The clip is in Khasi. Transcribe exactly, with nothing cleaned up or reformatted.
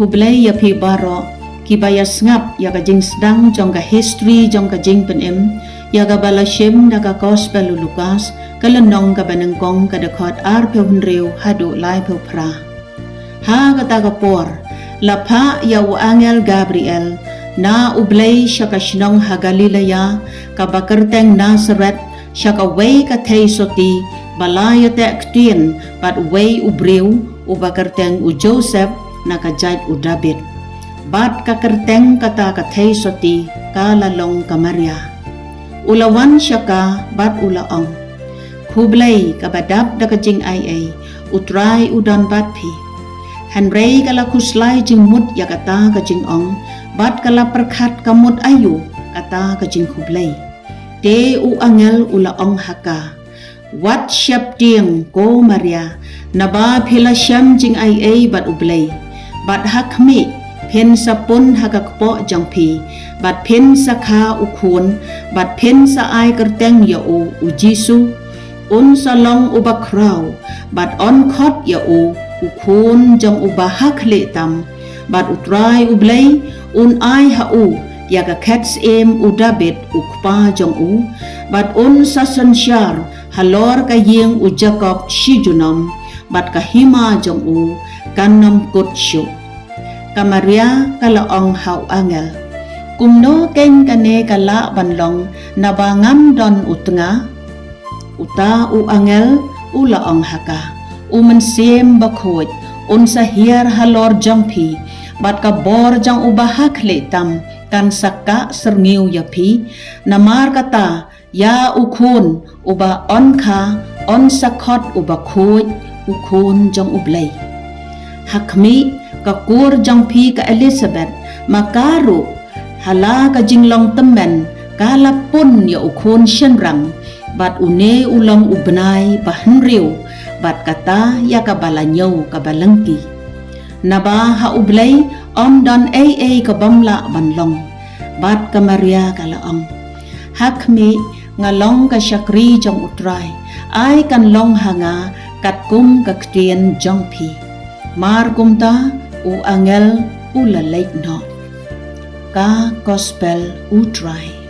Khublei ïa phi baroh kiba ïa sngap ïa ka jingsdang jong ka history jong ka jingpynim, ïa kaba la shim na ka Gospel u Lukas, ka lynnong kaba nyngkong, ka dkhot arphew hynriew haduh laiphew phra. Ha kata ka por, la phah ïa u angel Gabriel na U Blei sha ka shnong ha Galilea, kaba kyrteng Nasareth, sha kawei ka thei soti ba la ïateh ktien bad uwei u briew uba kyrteng u Joseph, na ka jait u David. Bad ka kyrteng kata ka thei soti ka la long ka Maria. U la wan sha ka bad u la ong: Khublei kaba dap da ka jingaiei, U Trai u don bad phi. Hynrei ka la khuslai jingmut ïa kata ka jingong, bad ka la pyrkhat ka mut aïu kata ka jingkhublei. Te u angel u la ong ha ka: Wat sheptieng, ko Maria, naba phi la shem jingaiei bad U Blei. Bad ha khmih, phin sa pun ha ka kpoh jong phi, bad phin sa kha u khun, bad phin sa ai kyrteng ïa u, u Jisu. Un sa long uba khraw, bad yn khot ïa u, u Khun jong Uba Hakhlieh Tam. Bad U Trai U Blei un ai ha u ïa ka khet syiem u David u kpa jong u, bad un sa synshar halor ka ïing u Jakob shi junom, bad ka hima jong u kan ym kut shuh. Ka Maria ka la ong ha u angel: Kumno keiñ kane ka lah ban long, naba ngam don u tnga? Uta u angel u la ong ha ka: U Mynsiem Bakhuid un sa hiar halor jong phi, bad ka bor jong Uba Hakhlieh Tam kan sa kah syrngiew ïa phi. Namar kata, ïa u khun uba yn kha yn sa khot uba khuid, u Khun jong U Blei. Ha khmih, ka kur jong phi ka Elisabeth, ma ka ruh, ha la ka jinglong tymmen, ka la pun ïa u khun shynrang, bad une u long u bnai ba hynriew bad kata ïa kaba la ñiew kaba lyngkhi. Naba ha U Blei ym don ei ei ka bym lah ban long. Bad ka Maria ka la ong: Ha khmih, nga long ka shakri jong U Trai, ai kan long ha nga katkum ka ktien jong phi. Mar kumta, u angel u la leit noh. Ka Gospel U Trai.